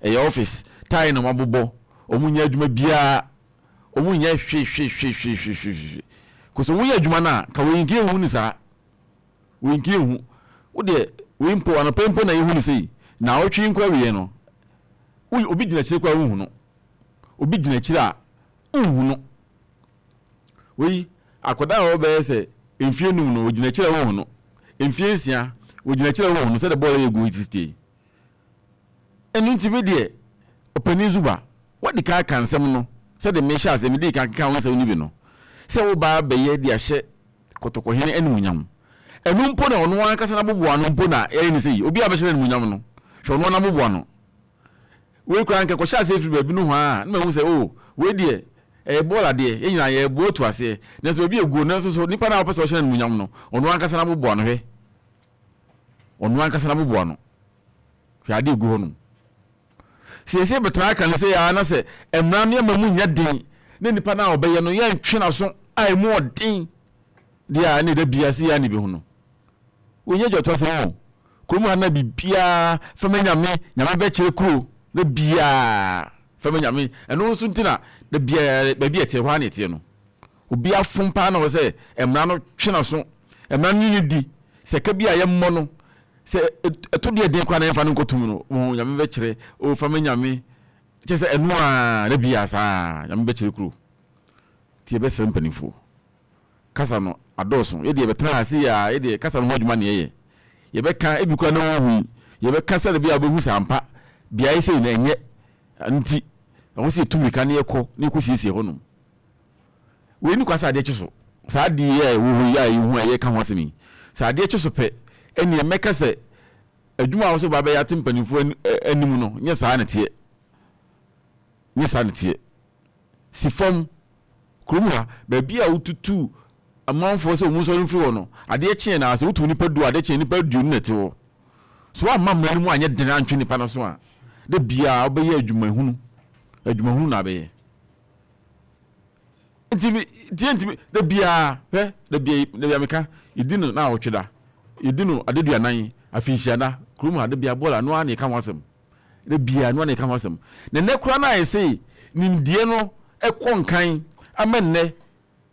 Ɛyɛ office, tie na wɔn abobɔ, wɔn nyɛ adwuma biara. Ɔmo nyɛ hwehwehwehwehwehwehwe. Cause ɔmo yɛ adwuma no a, nka wei nka yɛnhu no saa. Wei nka yɛnhu. Wo deɛ, wei mpo, anɔpa yi mpo na yɛhu no sei. Naawɔtwe yi nkɔ awieɛ no, wo, obi gyina akyire koraa wonhu no. Obi gyina akyire a, wonhu no. Wei, akwadaa a ɔwɔ bɛyɛ sɛ mfie num no, ogyina akyire a wonhu no. Mfie nsia, ogyina akyire a wonhu no, sɛdeɛ bɔɔl yɛ gu yi tete yi. Ɛno nti me deɛ, Ɔpanin Zuba, woadi kan aka nsɛm no sɛdeɛ mehyɛɛ aseɛ, medii kan kekaa wo nsɛm no bi no, sɛ woreba abɛyɛ de ahyɛ Kɔtɔkɔhene animuonyam. Ɛno mpo na ɔno ankasa n'aboboano mpo na yɛayɛ no sei, obiara a bɛhyɛ no animuonyam no, hwɛ ɔno ara n'aboboano. Wei koraa anka ɛkɔhyɛ aseɛ firi baabi nohoa a, na mahu sɛ oh, wei deɛ, ɛyɛ bɔɔl adeɛ, yɛn nyinaa yɛreboa atu aseɛ, nanso baabi a ɛguo no, nanso so nipa no a wopɛ sɛ ɔhyɛ no animuonyam no, ɔno ankasa n'aboboano, hwɛ. Ɔno ankasa n'aboboano. Hwɛ ade egu hɔ nom. Sɛ yɛsɛ yɛbɛtena aka no sɛ aa na sɛ mmara no yɛma mu nyɛ den na nipa no a ɔbɛyɛ no yɛntwe n'aso a emu ɔden deɛ a ɛna ɛda biara sɛ yɛa ne bɛhu no. Wei nyɛ dwɔto asɛm o. Kurom ha na biribiara fama nyame, nyame bɛkyerɛ kuro na biara fama nyame. Ɛno nso nti na da biara baabi a ɛteɛ hɔ ara na ɛteɛ no. Obi afom paa na ɔwɔ sɛ mmara no twe n'aso, mmara no ne no di. Sɛ ka bi a yɛmmɔ no, sɛ ɛto deɛ den koraa na yɛmfa no nkɔtom no, wɔn Nyame bɛkyerɛ, o fa ma Nyame. Kyɛ sɛ ɛno ara, da biara saa, Nyame bɛkyerɛ kuro. Nti yɛbɛsrɛ mpanimfoɔ. Kasa no adɔɔso, yɛdeɛ yɛbɛtena ha sei ara, yɛdeɛ kasa no ho adwuma na yɛyɛ. Yɛbɛka, ebi koraa na wonhui, yɛbɛka sɛdeɛ ɛbɛyɛ a wobɛhu sɛ ampa, beaeɛ sei no ɛnyɛ. Ɛno nti, ɛwɔ sɛ yɛtu mmirika na yɛkɔ na yɛkɔsiesie hɔnom. Wei nni kwa sɛ adeɛ kye so. Saa adeɛ yi a ɛwɔ hɔ yi a yɛhu a yɛreka ho asɛm yi, sɛ adeɛ kye so pɛ, ɛnneɛ mɛka sɛ adwuma a wo sɛ woba abɛyɛ ate mpanimfoɔ anim no, nyɛ saa na ɛteɛ. Nyɛ saa na ɛteɛ. Si fam, kurom ha, baabi a wotutu amanfoɔ sɛ wɔn nsɔre mfiri hɔ no, adeɛ kyeɛ na sɛ wotu nnipa du a, adeɛ kyeɛ nnipa 20 na ɛte hɔ. So woamma mmara no mu anyɛ den antwe nnipa no so a, da biara wobɛyɛ adwumahunu. Adwumahunu na abɛyɛ. Ntimi tie ntimi da biara hwɛ da biara da biara meka yɛdi no na awɔtwe da yɛdi no adeduanan afinhyia da kurom ha da biara bɔɔla no ara na yɛka ho asɛm da biara no ara na yɛka ho asɛm na nnɛ koraa no a yɛse nimdeɛ no ɛkɔ nkan ama nnɛ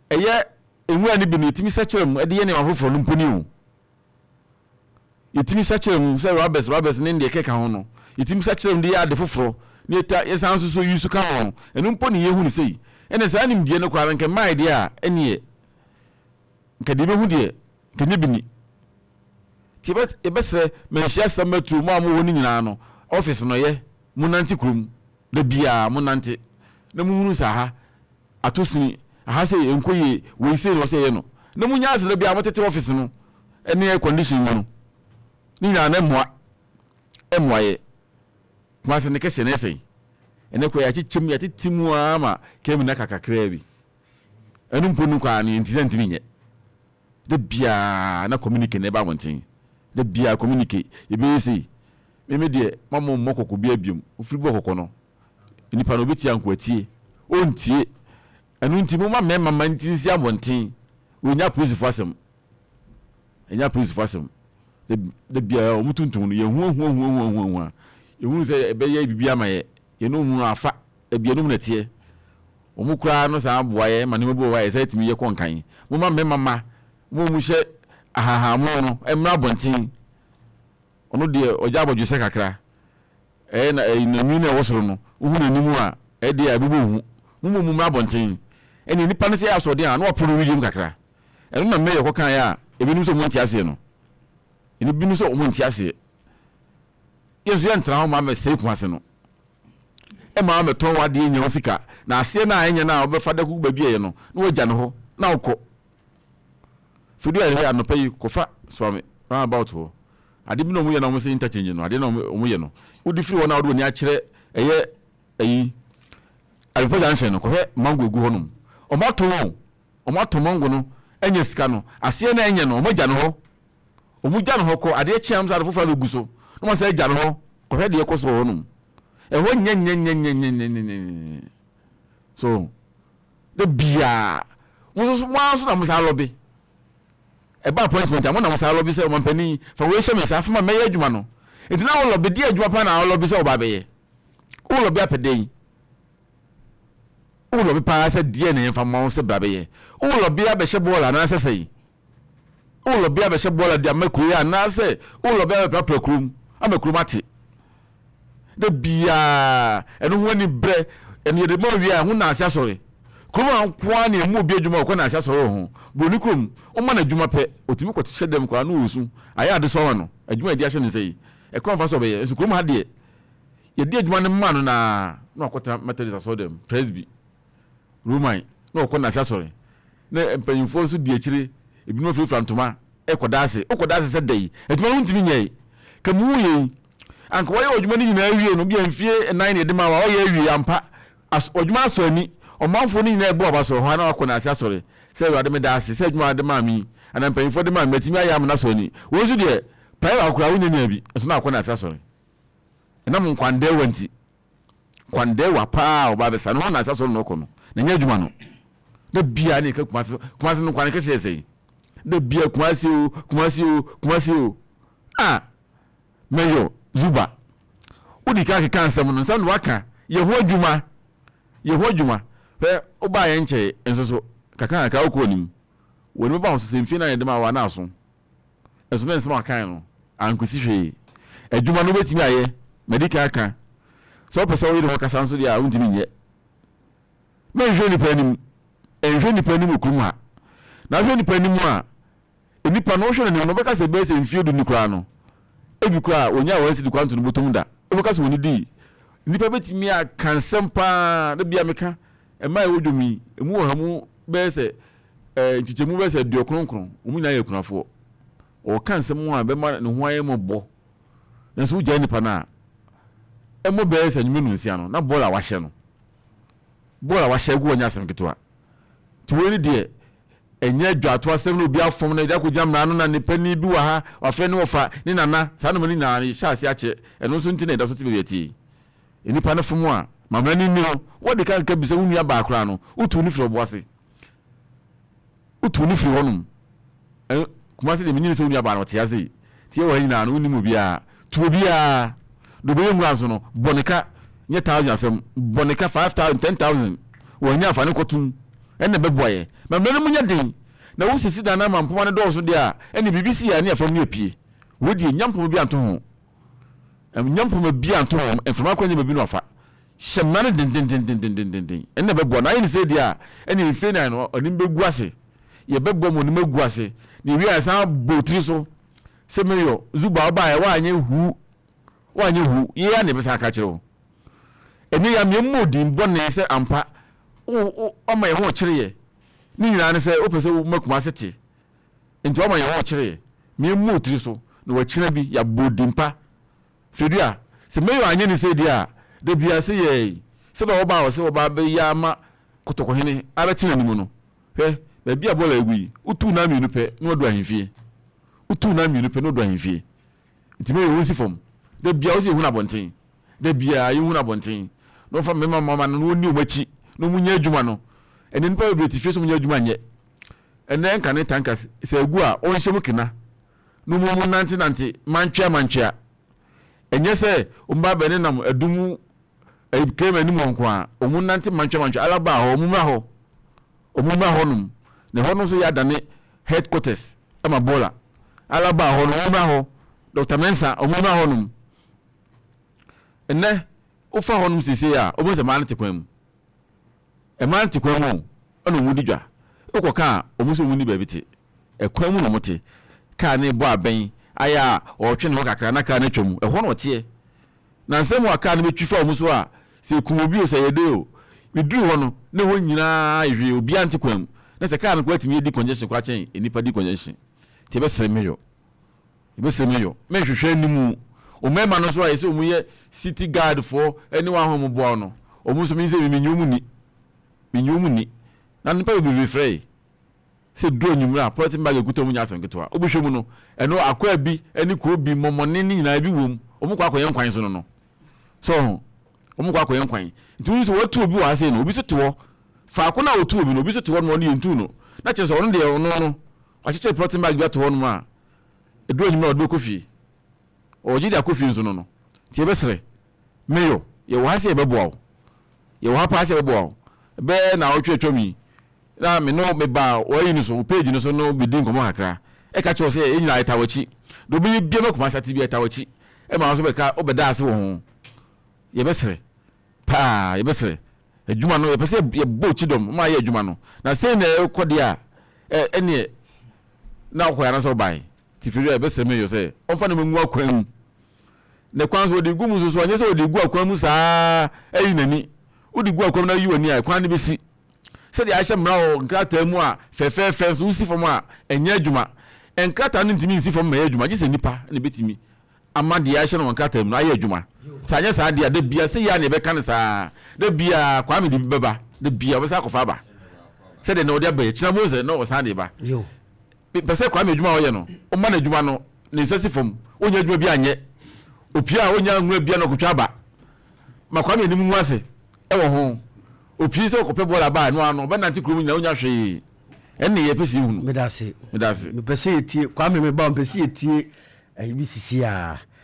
ɛyɛ nwura no bi no yɛtumi sɛkyerɛ mu ɛde yɛ nneɛma foforɔ no mpo ni o. Yɛtumi sakyera mu sɛ rubbers rubbers ne deɛ ɛkeka ho no. Yɛtumi sakyera mu de yɛ ade foforɔ na yɛta yɛsan nso so use ka ho. Ɛno mpo ne yɛhu no sei. Ɛna saa nimdeɛ no koraa no nka mmaeɛ deɛ a, ɛneɛ nka deɛ yɛbɛhu deɛ nka nyɛ bi ni. Nti yɛbɛsrɛ manhyia asɛm atuo mo a mowɔ hɔ no nyinaa no, office no yɛ, monante kurom da biara, monante na monhunu sɛ aha ato sini, aha sei ɛnkɔ yie, wei sei na ɛwɔ sɛ yɛyɛ no. Na monya ase da biara motete office no ne air condition mu no, ne nyinaa no ɛmmoa. Ɛmmoa yɛ. Kumase no kɛseɛ no ɛyɛ sɛn? Ɛnɛ koraa yɛakyekyɛ mu, yɛatete mu ara ma kɛmi no aka kakraa bi. Ɛno mpo no koraa no yɛnti sɛ ntumi nyɛ. Da biara na communique na ɛba abɔnten. Da biara communique, yɛbɛyɛ sei. Me me deɛ, ma mo mmɔ kɔkɔ biara biom. Wofiri bɔ kɔkɔ no, nipa no ɔbɛtie anko atie. Ɔntie. Ɛno nti momma mmarima mma nti nsi abɔnten. Wɔnnya apolisifoɔ asɛm. Ɛnyɛ apolisifo asɛm. Da biara wɔn tuntum no, yɛhuahuahuahuahua. Yɛhunu sɛ ɛbɛyɛ biribi ama yɛ. Yɛn ohunu afa. Ebi ɛnum na ɛteɛ. Wɔn koraa no saa boa yɛ ma nneɛma bi wɔ hɔ a yɛsɛ tumi yɛ kɔ nkan. Momma mmarima mma, mo a wɔhyɛ ahahammono no mmra abɔnten. Ɔno deɛ ɔgya abɔdwesɛ kakra. Ɛyɛ na ɛyi na nwi na ɛwɔ soro no, wohu n'anim a, ɛdeɛ a ɛbɛbɔ hu. Mo mmom mommra abɔnten. Ɛnneɛ nnipa no sɛ yɛ asoɔden a, na wɔapono no wiem kakra. Ɛno na Mayor kɔkaeɛ a ebinom sɛ wɔnte aseɛ no. Ebinom sɛ wɔnte aseɛ. Yɛn nso yɛntena hɔ ma mɛsɛe Kumase no. Ɛma mɛtɔn w'adeɛ nya wo sika. Na aseɛ no a ɛnyɛ no a wobɛfa de akɔgu baabi a ɛyɛ no, na woagya no hɔ na wokɔ. Fidua yɛ hɔ anɔpa yi kɔfa Suame round about hɔ. Ade bi na wɔyɛ na wɔn sɛ interchange no, adeɛ na wɔyɛ no. Wode firi hɔ na wode w'ani akyerɛ ɛyɛ ayi Adepa junction no, kɔhwɛ mango egu hɔnom. Wɔatɔn o. Wɔn atɔ mango no anya sika no, aseɛ no a ɛnyɛ no, wɔn agya no hɔ. Wɔn gya no hɔ kɔ, adeɛ kye a wɔn sɛ ade foforɔ abɛgu so, na wɔn asan agya no hɔ, kɔhwɛ deɛ ɛkɔ so wɔ hɔnom. Ɛhɔ nyɛ nyɛ nyɛ nyɛ nyɛ nyɛ nyɛ nyɛ. So, da biara, mo nso mo ara nso na mo saa lɔbe. Ɛba appointment a, mo na mo saa lɔbe sɛ ɔmampanin, fa wei hyɛ me nsa, fa ma mɛyɛ adwuma no. Nti na wo lɔbe, deɛ adwuma paa na wo lɔbe sɛ wɔba abɛyɛ. Wo lɔbe apɛ dɛn? Wo lɔbe paa sɛ deɛn na yɛmfa mma wo sɛ bra bɛyɛ? Wo lɔbe abɛhyɛ bɔɔl anaasɛ sɛn? Wo lɔbe abɛhyɛ bɔɔl de ama kuro yi anaasɛ wo lɔbe abɛprapra kurom ama kurom ate? Da biara ɛno ho ani brɛ ɛno yɛde ma wie a ɛho naase asɔre. Kurom a nko ara na ɛmu obi adwuma ɔkɔ naase asɔre wɔ ho. Buroni kurom woma no adwuma pɛ ɔtumi kɔhyɛ dɛm koraa na ɔresu ayɛ adesoa ma no adwuma a yɛde ahyɛ ne nsa yi ɛkwan mfa so ɔbɛyɛ nso kurom ha deɛ Yɛde adwuma no maa no na na wakɔtena Methodist asɔredɛm, Presby, Roman, na ɔkɔ Nase asɔre. Na mpanyimfoɔ nso di akyire, ebinom afirafira ntoma rekɔda ase. Wokɔda ase sɛ dɛn? Adwuma no wontumi nyɛe. Ka mu woyɛ yi, anka wɔayɛ w'adwuma no nyinaa awie no, bia mfie nnan na yɛde maa wo a, woayɛ awie ampa. As, w'adwuma asɔ ani. Ɔmanfoɔ no nyinaa rebu aba so, ɛhɔ ara na wakɔ Nase asɔre sɛ, Awurade meda ase sɛ adwuma a wode maa me yi, anaa mpanyimfoɔ de maa me, matumi ayɛ ama no asɔ ani. Wei nso deɛ, praeɛ baako koraa wonnya nyaa bi, nso na wakɔ Nase asɔre. Ɛnam nkwandɛɛwa nti, nkwandɛɛwa paa a ɔba abɛsa no hɔ na asase no ɔkɔ no, na nyɛ adwuma no. Da biara ne ɛka Kumase, Kumase no kwan kɛseɛ sɛn? Da biara Kumase o, Kumase o, Kumase o. Ah, Mayor Zuba, wodi kan keka nsɛm no, nsɛm no waka, yɛ ho adwuma, yɛ ho adwuma. Hwɛ, wobaa yɛn nkyɛn nso so, kakra kakra wokɔ anim. W'ani bɛba ho so sɛ mfie na yɛde ma wo a na aso. Nso na nsɛm a ɔkae no ankosi hwee. Adwuma no wobɛtumi ayɛ, madi kan aka. Sɛ wopɛ sɛ woyere hɔ kasa nso deɛ a, wontumi nyɛ. Mɛnhwɛ nnipa anim. Nhwɛ nnipa anim wɔ kurom ha. Na wohwɛ nnipa anim a, nnipa no wohwɛ n'anim no, wobɛka sɛ ɛbɛyɛ sɛ mfeɛ du ni koraa no, ebi koraa a wɔnyaa wɔn asidi kwanto no bɔtɔm da. Wobɛka sɛ wɔn dii. Nnipa bɛtumi aka nsɛm paa, da bia meka, mmaa a ɛwɔ dwom yi, emu wɔ ha mu bɛyɛ sɛ eh, nkyekyɛmu bɛyɛ sɛ aduokronkron, wɔn nyinaa yɛ akunafoɔ. Ɔka nsɛm a ɛbɛma ne ho ayɛ mmɔbɔ. Nanso wogyae nipa no a, ɛmmɔ bɛyɛ sɛ anwummerɛ nonsia no, na bɔɔl a wahyɛ no, bɔɔl a wahyɛ agu hɔ nyɛ asɛm ketewa. Nti wei no deɛ, ɛnyɛ adwaato asɛm na obi afom no, yɛde akɔgyina mmara no na ne panin bi wɔ ha, wafrɛ ne wɔfa, ne nana, saa nnoɔma no nyinaa no yɛhyɛ aseɛ akyɛ. Ɛno nso nti na yɛda so te baabi a yɛte yi. Nnipa no fom a, ma mmara no nni no, wode ka nka bisa wo nua baa koraa no, wotu no firi ɔbo ase. Wotu no firi hɔnom. Ɛno, Kumasi deɛ menyini sɛ wo nuabaa no ɔte ase yi. Nti yɛwɔ ha nyinaa no wonnim obiara. Tu obiara. Deɛ ɔbɛyɛ nwura nso no, bɔ ne ka. Nyɛ thousand asɛm. Bɔ ne ka 5,000, 10,000. Wannya a fa no kɔtom. Ɛno na ɛbɛboa yɛ. Ma mmara no mu nyɛ den. Na wosisi dan no ama mpoma no dɔɔso deɛ a, ɛnneɛ biribi si a ɛne afam no apue. Wei deɛ nnya mpoma bi anto ho. Nnya mpoma biara nto hɔ, mframa koraa nnya baabi na wafa. Hyɛ mmara no dendendendendenden. Ɛno na ɛbɛboa. Na ayɛ no sei deɛ a, ɛnneɛ mfeɛ nan no, anim bɛgu ase. Yɛbɛboa ma anim agu ase. Na yɛwie a, yɛsan abɔ wo tiri so sɛ Mayor, Zuba, wobaeɛ, woanyɛ hu, woanyɛ hu. Yei ara na yɛbɛsan aka akyerɛ wo. Ɛnnɛ yi ara, yɛmmɔ wo din bɔne sɛ ampa, wo, wo, woama yɛn ho rekyere yɛn. Ne nyinaa ne sɛ wopɛ sɛ woma Kumase te. Nti wama yɛn ho rekyere yɛn. Ma yɛmmɔ wo tiri so, na wakyina bi, yɛabɔ wo din pa. Fedua, sɛ Mayor anyɛ ne sei deɛ a, da biara sɛ yɛi, sɛdeɛ ɔba a ɔsɛ ɔba abɛyɛ ama Kɔtɔkɔhene abɛte n'anim no, hwɛ, baabi a bɔɔla agu yi, wotu nan mmienu pɛ na wadu ahemfie. Wotu nan mmienu pɛ na wadu ahemfie. Nti Mayor wonsi fam. Da biara wosɛ yɛhu no abɔnten. Da biara yɛhu no abɔnten. Na wɔmfa mmarima mma no na wɔnni wɔn akyi na wɔnyɛ adwuma no. Ɛnnɛ nnipa bebree te fie sɛ wɔnyɛ adwuma nyɛ. Ɛnnɛ nkane tankas sɛ agu a wɔnhyɛ mu kena na wɔn mu nantenante mantwea mantwea. Ɛnyɛ sɛ wɔn ba bɛnenam adum kɛm anim hɔ nko ara, wɔn nante mantwea mantwea alaba hɔ, wɔn mmra hɔ, wɔn mmra hɔnom. Na ɛhɔ no nso yɛ adane headquarters ma bɔɔla. Alaba hɔ no, wɔn mmra hɔ. Dr. Mensah, wɔn mmra hɔnom. Ɛnnɛ, wofa hɔnom seesei a, wobɛhu sɛ mmaa no te kwan mu. Mmaa no te kwan mu o, ɛna wɔn di dwa. Wokɔ ka a, wɔn nso wɔn nni baabi te. Ɛkwan mu na wɔn te. Kaa no rebɔ abɛn, ayɛ a ɔretwe ne ho kakra na kaa no atwa mu. Ɛhɔ na ɔteɛ. Na nsɛm a kaa no bɛtwi fa wɔn so a, sɛ ɛkum obi o, sɛ ɛyɛ dɛ o, meduru hɔ no, na ɛhɔ nyinaa ayɛ hwee, obiara nte kwan mu. Na sɛ kaa no koraa tumi di congestion koraa kyɛn nnipa di congestion. Nti ɛbɛsrɛ mayor. Ɛbɛsrɛ mayor. Menhwehwɛ anim. Mmarima no nso a yɛsɛ wɔn yɛ city guard foɔ ne wɔn a wɔboa no, wɔn nso me sɛ menye wɔn nni. Menye wɔn nni. Na nnipa bebree frɛe. Sɛ ɛduru anwummerɛ a, polythene bag ɛkuta wɔn nyɛ asɛm ketewa. Wobɛhwɛ mu no, ɛno akwaa bi ne kuro bi, mmɔmmɔne ne nyinaa ebi wom. Wɔn kɔ akɔyɛ nkwan so no no. So ho, wɔn kɔ akɔyɛ nkwan. Nti wohu sɛ wɔatu obi wɔ ha sei no, obi nso te hɔ. Faako no a wɔtu obi no, obi nso te hɔ nom, ɔno yɛntuu no. Na kyerɛ sɛ ɔno deɛ ɔno no, wakyekyere polythene bag bi ato hɔ nom a, ɛduru anwummerɛ a ɔde bɛkɔ fie. Ɔregye de akɔ fie nso no no. Nti yɛbɛsrɛ, Mayor, yɛwɔ ha sɛ yɛbɛboa wo. Yɛwɔ ha paa sɛ yɛbɛboa wo. Ɛbɛyɛ naawɔtwe atwam yi, na me ne wo mebaa w'ayi no so, wo page no so ne wo bɛdii nkɔmmɔ kakra. Ɛka kyerɛ wo sɛ yɛn nyinaa yɛtaa w'akyi. Deɛ wobɛyɛ biara ma Kumasi ate biara yɛtaa w'akyi. Ɛma wo nso bɛka, wobɛda ase wɔ ho. Yɛbɛsrɛ paa, yɛbɛsrɛ. Adwuma no, yɛpɛ sɛ yɛbɔ wo kyidɔm ma ayɛ adwuma no. Na sei na ɛrekɔ deɛ a, ɛ, ɛnneɛ na wokɔeɛ anaasɛ wobaeɛ. Nti firi a yɛbɛsrɛ Mayor sɛ ɔmfa nneɛma ngu akwan mu. Na kwan so wɔde gu mu nso so, ɛnyɛ sɛ wɔde gu akwan mu saa ayi n'ani. Wode gu akwan mu na ayi w'ani a, kwan no bɛsi. Sɛdeɛ ahyɛ mmara wɔ nkrataa mu a fɛfɛɛfɛ nso wosi fam a, ɛnyɛ adwuma. Nkrataa no ntumi nsi fam ma ɛyɛ adwuma, gye sɛ nnipa na ɛbɛtumi ama deɛ ahyɛ no wɔ nkrataa mu no ayɛ adwuma. Sɛ anyɛ saa deɛ a, da biara sɛ yei ara na yɛbɛka no saa. Da biara Kwame de bi bɛba, da biara ɔbɛsan akɔfa aba. Sɛdeɛ nnɛ ɔde aba yi, kyena wobɛhu sɛ na ɔsan de reba. Mepɛ sɛ Kwame adwuma a ɔyɛ no, ɔma no adwuma no, ne nsa si fam, ɔnnya adwuma bi anyɛ. Opue a, ɔnnya nwura biara na ɔkɔtwa aba. Ma Kwame anim ngu ase wɔ ho. Opue sɛ ɔkɔpɛ bɔɔl aba a, ɛno ara no, ɔbɛnante kurom nyinaa, ɔnnya hwee. Ɛno na yɛpɛ sɛ yɛhunu. Meda ase. Meda ase. Mepɛ sɛ yɛtie, Kwame meba o, mepɛ sɛ yɛtie ayi bi sisi a.